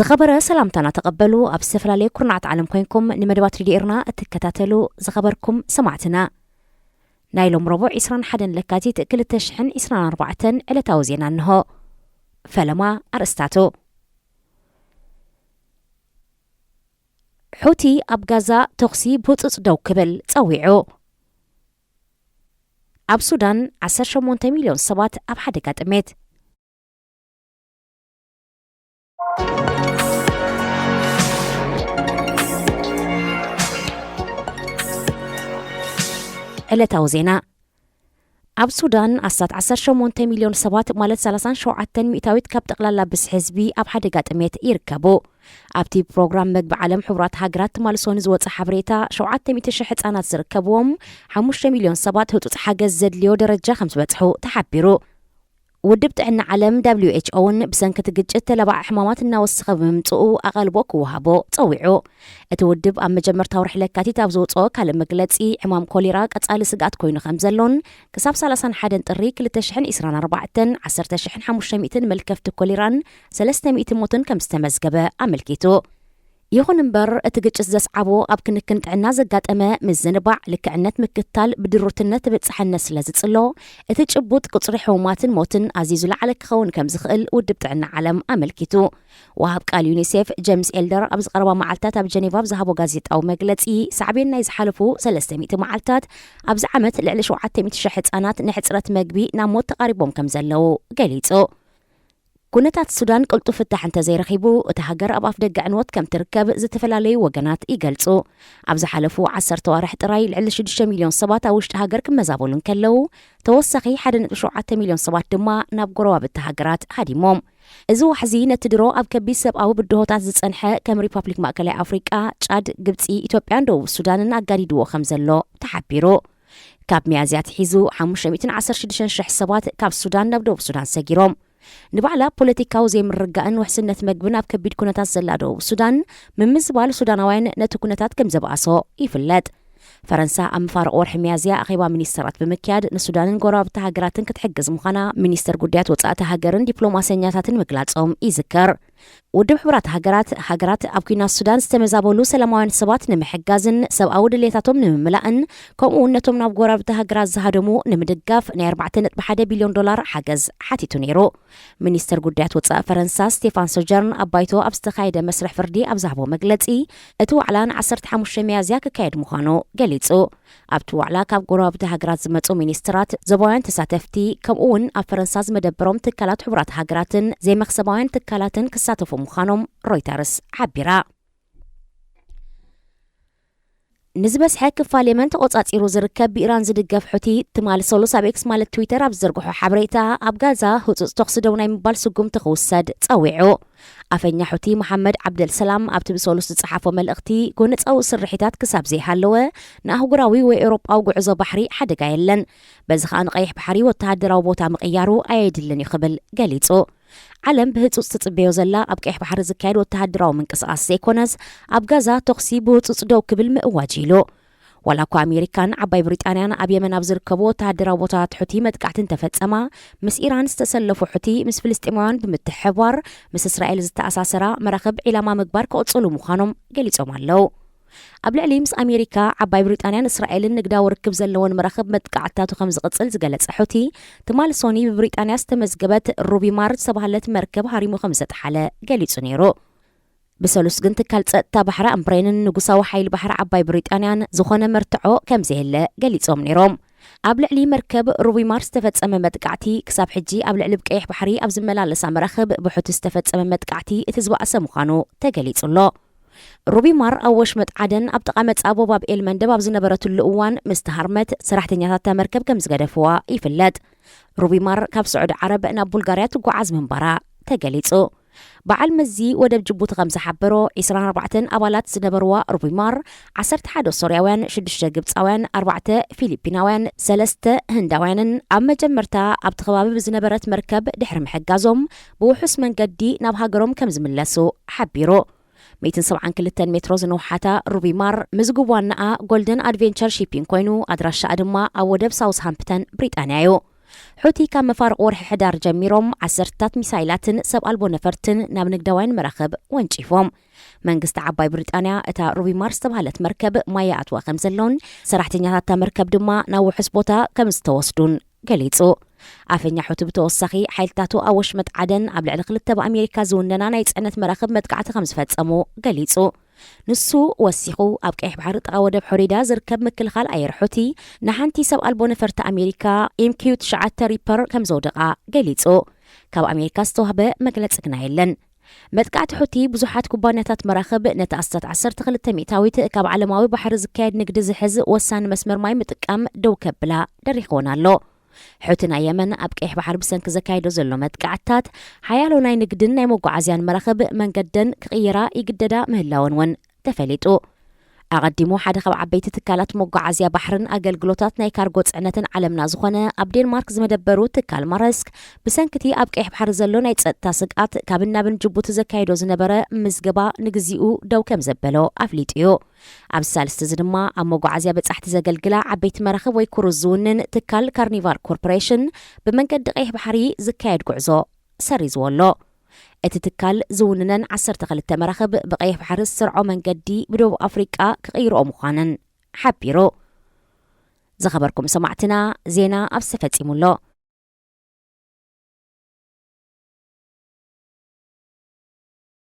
ዝኸበረ ሰላምታና ተቐበሉ። ኣብ ዝተፈላለየ ኩርናዓት ዓለም ኮይንኩም ንመደባት ሬድዮ ኤርና እትከታተሉ ዝኸበርኩም ሰማዕትና፣ ናይ ሎም ረቡዕ ዕስራን ሓደን ለካቲት ክልተ ሽሕን ዕስራን ኣርባዕተን ዕለታዊ ዜና እንሆ። ፈለማ ኣርእስታቱ። ሑቲ ኣብ ጋዛ ተኹሲ ብህጹጽ ደው ክብል ጸዊዑ። ኣብ ሱዳን ዓሰርተ ሸሞንተ ሚልዮን ሰባት ኣብ ሓደጋ ጥሜት። ዕለታዊ ዜና። ኣብ ሱዳን ኣስታት ዓሰርተ ሸሞንተ ሚልዮን ሰባት፣ ማለት ሰላሳን ሸውዓተን ሚእታዊት ካብ ጠቕላላ ብዝሒ ህዝቢ፣ ኣብ ሓደጋ ጥሜት ይርከቡ። ኣብቲ ፕሮግራም መግቢ ዓለም ሕቡራት ሃገራት ትማሊ ሰኑይ ዝወጸ ሓበሬታ፣ ሸውዓተ ሚእቲ ሽሕ ህጻናት ዝርከብዎም ሓሙሽተ ሚልዮን ሰባት ህጹጽ ሓገዝ ዘድልዮ ደረጃ ከም ዝበጽሑ ተሓቢሩ። ውድብ ጥዕና ዓለም፣ ደብሊው ኤች ኦ፣ እውን ብሰንኪ እቲ ግጭት ተለባዒ ሕማማት እናወሰኸ ብምምጽኡ ኣቓልቦ ክወሃቦ ጸዊዑ። እቲ ውድብ ኣብ መጀመርታ ወርሒ ለካቲት ኣብ ዘውጽኦ ካልእ መግለጺ፣ ዕማም ኮሌራ ቀጻሊ ስግኣት ኮይኑ ከም ዘሎን ክሳብ ሰላሳን ሓደን ጥሪ ክልተ ሽሕን ዕስራን ኣርባዕተን፣ ዓሰርተ ሽሕን ሓሙሽተ ሚእትን መልከፍቲ ኮሌራን ሰለስተ ሚእቲ ሞትን ከም ዝተመዝገበ ኣመልኪቱ። ይኹን እምበር፣ እቲ ግጭት ዘስዓቦ ኣብ ክንክን ጥዕና ዘጋጠመ ምዝንባዕ ልክዕነት ምክትታል ብድሩትነት ተበጻሕነት ስለ ዝጽሎ፣ እቲ ጭቡጥ ቁጽሪ ሕሙማትን ሞትን ኣዝዩ ዝለዓለ ክኸውን ከም ዝኽእል ውድብ ጥዕና ዓለም ኣመልኪቱ። ወሃብ ቃል ዩኒሴፍ ጀምስ ኤልደር ኣብዚ ቀረባ መዓልታት ኣብ ጀኔቫ ኣብ ዝሃቦ ጋዜጣዊ መግለጺ፣ ሳዕቤን ናይ ዝሓለፉ ሰለስተ ሚእቲ መዓልታት ኣብዚ ዓመት ልዕሊ ሸውዓተ ሚእቲ ሽሕ ህጻናት ንሕጽረት መግቢ ናብ ሞት ተቓሪቦም ከም ዘለዉ ገሊጹ። ኩነታት ሱዳን ቅልጡፍ ፍታሕ እንተዘይረኺቡ፣ እታ ሃገር ኣብ ኣፍደገ ዕንወት ከም ትርከብ ዝተፈላለዩ ወገናት ይገልጹ። ኣብ ዝሓለፉ ዓሰርተ ዋርሕ ጥራይ ልዕሊ ሽዱሽተ ሚልዮን ሰባት ኣብ ውሽጢ ሃገር ክመዛበሉ እንከለዉ፣ ተወሳኺ ሓደ ነጥቢ ሸውዓተ ሚልዮን ሰባት ድማ ናብ ጎረባብቲ ሃገራት ሃዲሞም። እዚ ዋሕዚ ነቲ ድሮ ኣብ ከቢድ ሰብኣዊ ብድሆታት ዝጸንሐ ከም ሪፓብሊክ ማእከላይ ኣፍሪቃ፣ ጫድ፣ ግብጺ፣ ኢትዮጵያን ደቡብ ሱዳንን ኣጋዲድዎ ከም ዘሎ ተሓቢሩ። ካብ ሚያዝያ ኣትሒዙ ሓሙሽተ ሚእትን ዓሰርተ ሽዱሽተን ሽሕ ሰባት ካብ ሱዳን ናብ ደቡብ ሱዳን ሰጊሮም። ንባዕላ ፖለቲካዊ ዘይምርግጋእን ውሕስነት መግብን ኣብ ከቢድ ኩነታት ዘላ ደቡብ ሱዳን፣ ምምዝባል ሱዳናውያን ነቲ ኩነታት ከም ዘብኣሶ ይፍለጥ። ፈረንሳ ኣብ መፋርቕ ወርሒ ሚያዝያ ኣኼባ ሚኒስተራት ብምክያድ ንሱዳንን ጎረባብቲ ሃገራትን ክትሕግዝ ምዃና ሚኒስተር ጉዳያት ወጻእቲ ሃገርን ዲፕሎማሰኛታትን ምግላጾም ይዝከር። ውድብ ሕቡራት ሃገራት፣ ሃገራት ኣብ ኲናት ሱዳን ዝተመዛበሉ ሰላማውያን ሰባት ንምሕጋዝን ሰብኣዊ ድሌታቶም ንምምላእን፣ ከምኡ እውን ነቶም ናብ ጎረባብቲ ሃገራት ዝሃደሙ ንምድጋፍ ናይ ኣርባዕተ ነጥቢ ሓደ ቢልዮን ዶላር ሓገዝ ሓቲቱ ነይሩ። ሚኒስተር ጉዳያት ወጻኢ ፈረንሳ ስቴፋን ሶጀርን ኣብ ባይቶ ኣብ ዝተኻየደ መስርሕ ፍርዲ ኣብ ዝሃቦ መግለጺ፣ እቲ ዋዕላ ን ዓሰርተ ሓሙሽተ ሚያዝያ ክካየድ ምዃኑ ገሊጹ። ኣብቲ ዋዕላ ካብ ጎረባብቲ ሃገራት ዝመጹ ሚኒስትራት፣ ዞባውያን ተሳተፍቲ፣ ከምኡ እውን ኣብ ፈረንሳ ዝመደበሮም ትካላት ሕቡራት ሃገራትን ዘይመኽሰባውያን ትካላትን ክሳተፉ ምዃኖም ሮይተርስ ሓቢራ። ንዝበዝሐ ክፋል የመን ተቖጻጺሩ ዝርከብ ብኢራን ዝድገፍ ሑቲ፣ ትማሊ ሰሉስ ኣብ ኤክስ ማለት ትዊተር ኣብ ዝዘርግሖ ሓበሬታ፣ ኣብ ጋዛ ህጹጽ ተኹሲ ደው ናይ ምባል ስጉምቲ ክውሰድ ጸዊዑ። ኣፈኛ ሑቲ መሓመድ ዓብደል ሰላም ኣብቲ ብሰሉስ ዝጸሓፎ መልእኽቲ፣ ጎነጻዊ ስርሒታት ክሳብ ዘይሃለወ፣ ንኣህጉራዊ ወይ ኤውሮጳዊ ጉዕዞ ባሕሪ ሓደጋ የለን። በዚ ከኣ ንቐይሕ ባሕሪ ወተሃደራዊ ቦታ ምቕያሩ ኣየድልን እዩ ክብል ገሊጹ። ዓለም ብህጹጽ ትጽበዮ ዘላ ኣብ ቀይሕ ባሕሪ ዝካየድ ወተሃደራዊ ምንቅስቓስ ዘይኮነስ፣ ኣብ ጋዛ ተኹሲ ብህጹጽ ደው ክብል ምእዋጅ ኢሉ። ዋላ እኳ ኣሜሪካን ዓባይ ብሪጣንያን ኣብ የመን ኣብ ዝርከቡ ወተሃደራዊ ቦታታት ሑቲ መጥቃዕቲ እንተፈጸማ፣ ምስ ኢራን ዝተሰለፉ ሑቲ ምስ ፍልስጤማውያን ብምትሕብባር ምስ እስራኤል ዝተኣሳሰራ መራኽብ ዒላማ ምግባር ክቕጽሉ ምዃኖም ገሊጾም ኣለዉ። ኣብ ልዕሊ ምስ ኣሜሪካ፣ ዓባይ ብሪጣንያን እስራኤልን ንግዳዊ ርክብ ዘለወን መራኽብ መጥቃዕትታቱ ከም ዝቕጽል ዝገለጸ ሑቲ፣ ትማሊ ሶኒ ብብሪጣንያ ዝተመዝገበት ሩቢማር ዝተባህለት መርከብ ሃሪሙ ከም ዝተጥሓለ ገሊጹ ነይሩ። ብሰሉስ ግን ትካል ጸጥታ ባሕሪ ኣምብሬንን ንጉሳዊ ሓይሊ ባሕሪ ዓባይ ብሪጣንያን ዝኾነ መርትዖ ከም ዘየለ ገሊጾም ነይሮም። ኣብ ልዕሊ መርከብ ሩቢማር ዝተፈጸመ መጥቃዕቲ፣ ክሳብ ሕጂ ኣብ ልዕሊ ብቀይሕ ባሕሪ ኣብ ዝመላለሳ መራኽብ ብሑቲ ዝተፈጸመ መጥቃዕቲ እቲ ዝበኣሰ ምዃኑ ተገሊጹ ኣሎ። ሩቢማር ኣብ ወሽመጥ ዓደን ኣብ ጥቓ መጻቦ ባብ ኤል መንደብ ኣብ ዝነበረትሉ እዋን ምስ ተሃርመት፣ ሰራሕተኛታት እታ መርከብ ከም ዝገደፍዋ ይፍለጥ። ሩቢማር ካብ ስዑዲ ዓረብ ናብ ቡልጋርያ ትጓዓዝ ምንባራ ተገሊጹ። በዓል መዚ ወደብ ጅቡቲ ከም ዝሓበሮ፣ ዕስራን ኣርባዕተን ኣባላት ዝነበርዋ ሩቢማር፣ ዓሰርተ ሓደ ሶርያውያን፣ ሽዱሽተ ግብጻውያን፣ ኣርባዕተ ፊሊፒናውያን፣ ሰለስተ ህንዳውያንን ኣብ መጀመርታ ኣብቲ ከባቢ ብዝነበረት መርከብ ድሕሪ ምሕጋዞም፣ ብውሑስ መንገዲ ናብ ሃገሮም ከም ዝምለሱ ሓቢሩ። ሚእትን ሰብዓን ክልተን ሜትሮ ዝነውሓታ ሩቢማር፣ ምዝጉብ ዋናኣ ጎልደን ኣድቬንቸር ሺፒንግ ኮይኑ፣ ኣድራሻኣ ድማ ኣብ ወደብ ሳውስሃምፕተን ብሪጣንያ እዩ። ሑቲ ካብ መፋርቕ ወርሒ ሕዳር ጀሚሮም ዓሰርታት ሚሳይላትን ሰብ ኣልቦ ነፈርትን ናብ ንግዳውያን መራኽብ ወንጪፎም። መንግስቲ ዓባይ ብሪጣንያ እታ ሩቢማር ዝተባህለት መርከብ ማይ ይኣትዋ ከም ዘለውን ሰራሕተኛታት እታ መርከብ ድማ ናብ ውሑስ ቦታ ከም ዝተወስዱን ገሊጹ። ኣፈኛ ሑቲ ብተወሳኺ ሓይልታቱ ኣብ ወሽመጥ ዓደን ኣብ ልዕሊ ክልተ ብኣሜሪካ ዝውነና ናይ ጽዕነት መራኽብ መጥቃዕቲ ከም ዝፈጸሙ ገሊጹ። ንሱ ወሲኹ ኣብ ቀይሕ ባሕሪ ጥቓ ወደብ ሖዴዳ ዝርከብ ምክልኻል ኣየር ሑቲ ንሓንቲ ሰብ ኣልቦ ነፈርቲ ኣሜሪካ ኤምኪው ትሽዓተ ሪፐር ከም ዘውደቓ ገሊጹ። ካብ ኣሜሪካ ዝተዋህበ መግለጺ ግና የለን። መጥቃዕቲ ሑቲ ብዙሓት ኩባንያታት መራኽብ ነቲ ኣስታት ዓሰርተ ክልተ ሚእታዊት ካብ ዓለማዊ ባሕሪ ዝካየድ ንግዲ ዝሕዝ ወሳኒ መስመር ማይ ምጥቃም ደው ከብላ ደሪኽወን ኣሎ። ሑቲ ናይ የመን ኣብ ቀይሕ ባሕሪ ብሰንኪ ዘካይዶ ዘሎ መጥቃዕትታት ሓያሎ ናይ ንግድን ናይ መጓዓዝያን መራኽብ መንገደን ክቕይራ ይግደዳ ምህላወን እውን ተፈሊጡ። ኣቐዲሙ ሓደ ካብ ዓበይቲ ትካላት መጓዓዝያ ባሕርን ኣገልግሎታት ናይ ካርጎ ጽዕነትን ዓለምና ዝኾነ ኣብ ዴንማርክ ዝመደበሩ ትካል ማረስክ ብሰንክቲ ኣብ ቀይሕ ባሕሪ ዘሎ ናይ ጸጥታ ስግኣት ካብ ናብን ጅቡቲ ዘካይዶ ዝነበረ ምዝገባ ንግዚኡ ደው ከም ዘበሎ ኣፍሊጡ እዩ። ኣብ ሳልስቲ እዚ ድማ ኣብ መጓዓዝያ በጻሕቲ ዘገልግላ ዓበይቲ መራኽብ ወይ ክሩዝ ዝውንን ትካል ካርኒቫል ኮርፖሬሽን ብመንገዲ ቀይሕ ባሕሪ ዝካየድ ጉዕዞ ሰሪዝዎ ኣሎ። እቲ ትካል ዝውንነን ዓሰርተ ክልተ መራኽብ ብቀይሕ ባሕሪ ዝሰርዖ መንገዲ ብደቡብ ኣፍሪቃ ክቕይርኦ ምዃነን ሓቢሩ። ዝኸበርኩም ሰማዕትና፣ ዜና ኣብዚ ተፈጺሙ ኣሎ።